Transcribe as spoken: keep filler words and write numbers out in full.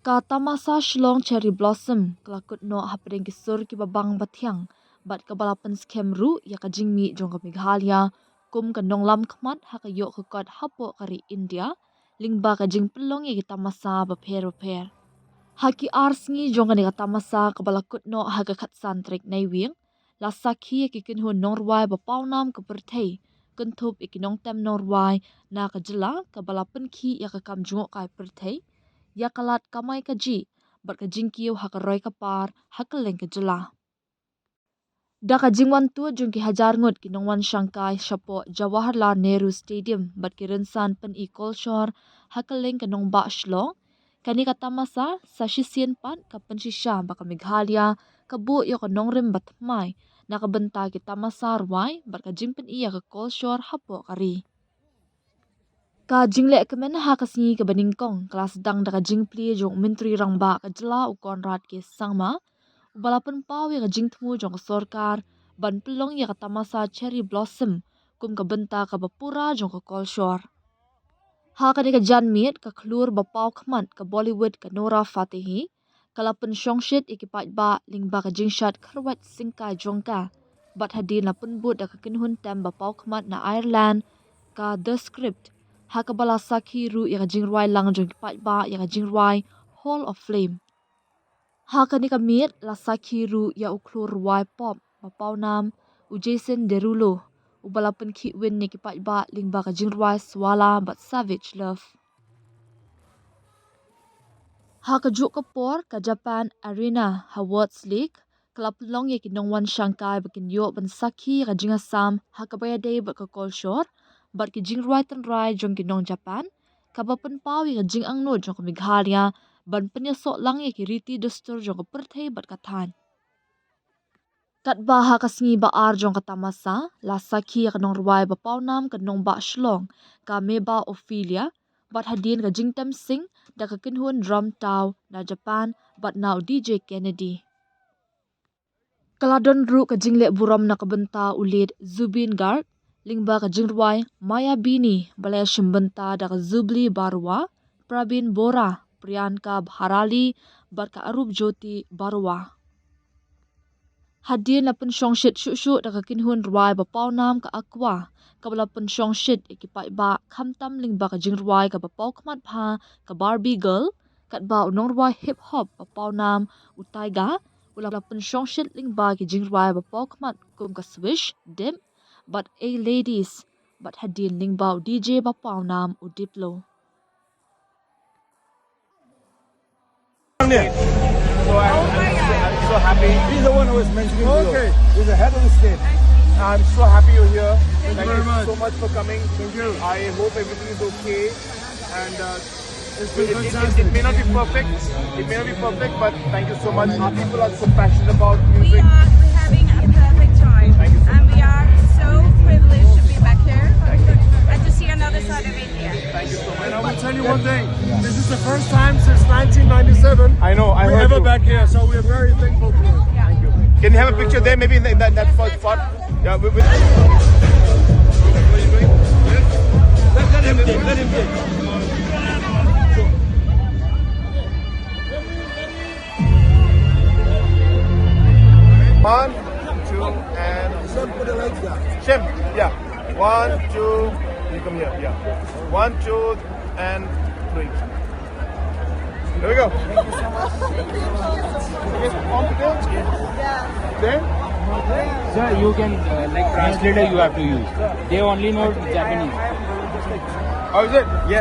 Ka Tamasa Shillong Cherry Blossom ka la kut noh hapdeng ki sur kiba bang ba thiang bad kaba la pynskhem ruh ïa ka jingmih jong ka Meghalaya kum ka nonglam khmat ha ka ïoh ka kot hapoh ka ri India lyngba ka jingpynlong ïa ki tamasa bapher bapher. Ha ki ar sngi jong kane ka tamasa kaba la kut noh ha ka khatsan tarik Naiwieng, la sakhi ïa ki kynhun nongrwai ba pawnam ka pyrthei, kynthup ïa ki nongtem nongrwai na ka jylla kaba la pynkhih ïa ka kam jngohkai pyrthei, ïa ka lad kamai kajih bad ka jingkiew ha ka roi ka par ha kylleng ka jylla. Da ka jingwan tuid jong ki hajar ngut ki nongwan shangkai shapoh Jawaharlal Nehru Stadium bad ki rynsan pyni kolshor ha kylleng ka nongbah Shillong, kane ka tamasa sa shisien pat ka pynshisha ba ka Meghalaya ka buh ïa ka nongrim ba thymmai na ka bynta ki tamasa rwai bad ka jingpyni ïa ka kolshor hapoh ka ri. Ka jingleh kmen ha ka sngi kaba nyngkong ka la sdang da ka jingplie jong u Myntri Rangbah ka jylla u Conrad K Sangma, uba la pynpaw ïa ka jingthmu jong ka sorkar ban pynlong ïa ka tamasa Cherry Blossom kum ka bynta kaba pura jong ka kolshor. Ha kane ka janmiet, ka khlur ba paw khmat ka Bollywood ka Nora Fatehi ka la pynshongshit ïa ki paidbah lyngba ka jingshad kharwait syngkai jong ka, bad hadien la pynbud da ka kynhun tem ba paw khmat na Ireland ka The Script, ha kaba la sakhi ruh ïa ka jingrwai lang jong ki paidbah ïa ka jingrwai Hall of Fame. Ha kane ka miet la sakhi ruh ïa u khlur rwai pop ba pawnam u Jason Derulo, uba la pynkhih win ïa ki paidbah lyngba ka jingrwai Swala bad Savage Love. Ha kajuh ka por, ka Japan Arena ha Words Lake ka la pynlong ïa ki nongwan shangkai ba kin ïoh ban sakhi ïa ka jingasam ha kaba ïadei bad ka kolshor bad ki jingrwai tynrai jong ki nong Japan, kaba pynpaw ïa ka jingangnud jong ka Meghalaya ban pynïasoh lang ïa ki riti dustur jong ka pyrthei bad ka thaiñ. Katba ha ka sngi ba ar jong ka tamasa, la sakhi ïa ka nongrwai ba pawnam ka nongbah Shillong, ka Meba Ophelia, bad hadien ka jingtem sing da ka kynhun Drum Taw na Japan bad na u D J Kennedy. Ka la don ruh ka jingleh burom na ka bynta u late Zubeen Garg lyngba ka jingrwai Mayabini, ba la ïashim bynta da ka Jubilee Barua, Prabeen Bora, Priyanka Bharali bad ka Arup Jyoti Barua. Hadien la pynshongshit shuh shuh da ka kynhun rwai ba pawnam ka Aqua, kaba la pynshongshit ïa ki paidbah khamtam lyngba ka jingrwai kaba paw khmat bha ka Barbie Girl, katba u nongrwai hip hop ba pawnam u Tyga u la pynshongshit lyngba ki jingrwai ba paw khmat kum ka Swish, Dip bad Hey Ladies, bad hadien lyngba u D J ba pawnam u Diplo. So I'm, I'm, so, I'm so happy. He's the one who is mentioning you. Okay. He's the head of the state. I'm so happy you're here. Thank you very much. Thank you so much for coming. Thank you. I hope everything is okay. And uh, it's been it, it, it, it may not be perfect. It may not be perfect, but thank you so much. Our people are so passionate about music. We are, we're having a perfect time. Thank you so much. And we are so privileged to be back here. Thank you. And to see another side of India. Thank you so much. And I will tell you one thing. This is the first time since nineteen ninety-seven. I know. I we're heard ever you. Back here, so we're very thankful for it. Thank you. Can you have a picture there? Maybe in, the, in that, that first spot. Yeah, we, we. What are you doing? Let, let him get. Let him get. One, two, and Shem, put the lights down. Shem, yeah. One, two, you come here, yeah. One, two, and three. There we go. Thank you so much. Yes, on to them. Then? Sir, you can, uh, like, translator you have to use. They only know Japanese. Oh, is it? Yes.